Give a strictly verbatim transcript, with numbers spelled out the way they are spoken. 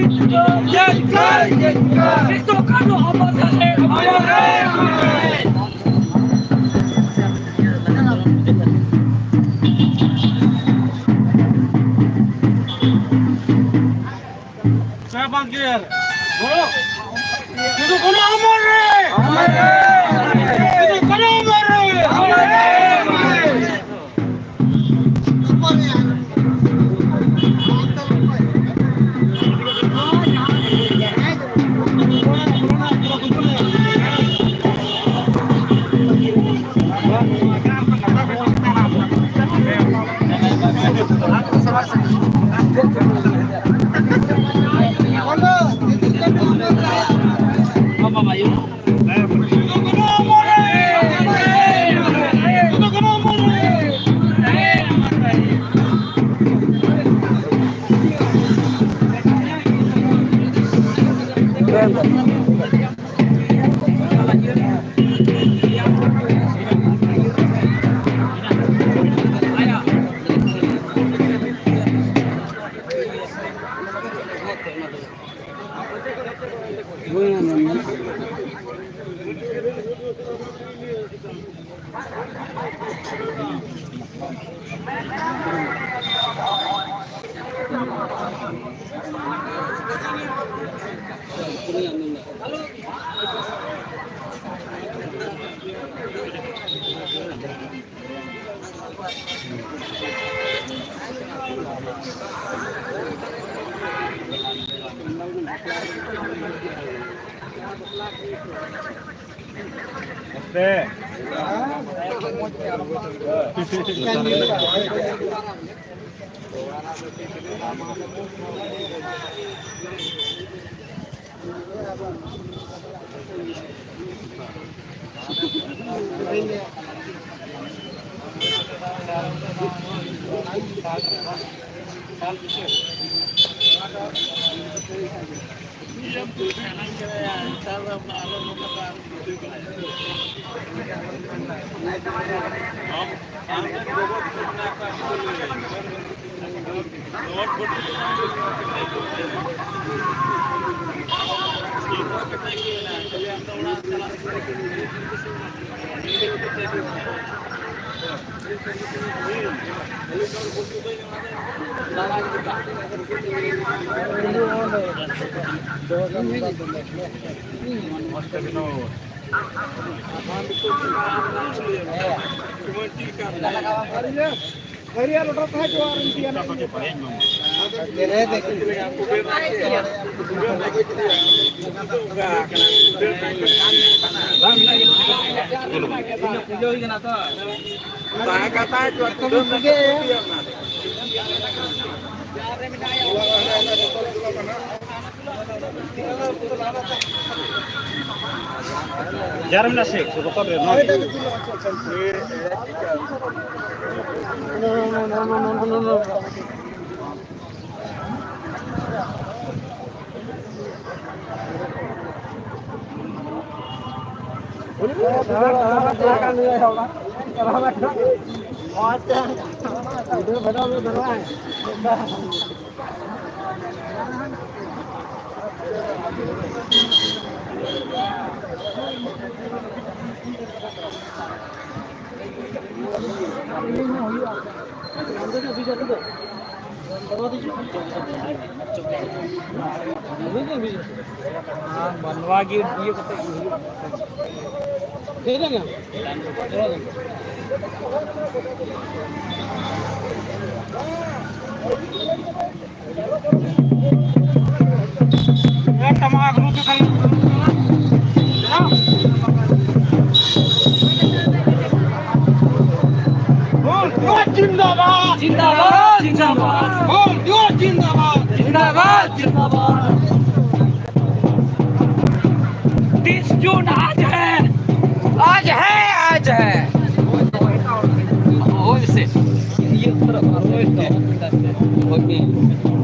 ᱡᱤᱛᱠᱟᱹᱨ, ᱡᱤᱛᱠᱟᱹᱨ᱾ ᱥᱤᱫᱩ ᱠᱟᱹᱱᱦᱩ ᱚᱢᱚᱨ ᱨᱮ, ᱚᱢᱚᱨ ᱨᱮ, ᱚᱢᱚᱨ ᱨᱮ᱾ ᱥᱤᱫᱩ ᱠᱟᱹᱱᱦᱩ ᱚᱢᱚᱨ ᱨᱮ! ᱚᱢᱚᱨ ᱨᱮ! ᱥᱤᱫᱩ ᱠᱟᱹᱱᱦᱩ ᱚᱢᱚᱨ ᱨᱮ! ᱚᱢᱚᱨ ᱨᱮ! ᱦᱟᱹᱨᱭᱟᱹᱲ ᱞᱚᱴᱟ ᱛᱟᱦᱮᱸ ᱠᱚᱜᱼᱟ ᱟᱨ ᱤᱧ ᱛᱮᱭᱟᱨ ᱞᱮᱱ ᱜᱮ᱾ ᱛᱟᱦᱮᱸ ᱠᱟᱛᱷᱟ ᱪᱚ ᱡᱚᱛᱚ ᱜᱮ ᱯᱩᱡᱟᱹᱭᱟ᱾ ᱡᱟᱨ ᱢᱮᱱᱟᱜ ᱥᱮ ᱵᱚᱛᱚᱨ ᱨᱮ ᱱᱚᱣᱟ ᱜᱮ᱾ ᱱᱚᱣᱟ ᱜᱮ ᱤᱭᱟᱹ ᱠᱟᱛᱮ ᱜᱮ ᱦᱩᱭᱩᱜᱼᱟ᱾ ᱴᱟᱢᱟᱠ ᱨᱩ ᱛᱮ ᱠᱷᱟᱱ ᱵᱚᱞ ᱫᱩᱣᱟᱨ ᱡᱤᱱᱫᱟᱵᱟᱫ, ᱡᱤᱱᱫᱟᱵᱟᱫ, ᱡᱤᱱᱫᱟᱵᱟᱫ। ᱵᱚᱞ ᱫᱩᱣᱟᱨ ᱡᱤᱱᱫᱟᱵᱟᱫ, ᱡᱤᱱᱫᱟᱵᱟᱫ, ᱡᱤᱱᱫᱟᱵᱟᱫ। तीस जून आज है, आज है, आज है। ओए से। ये तरफ, ओए तो। ओके।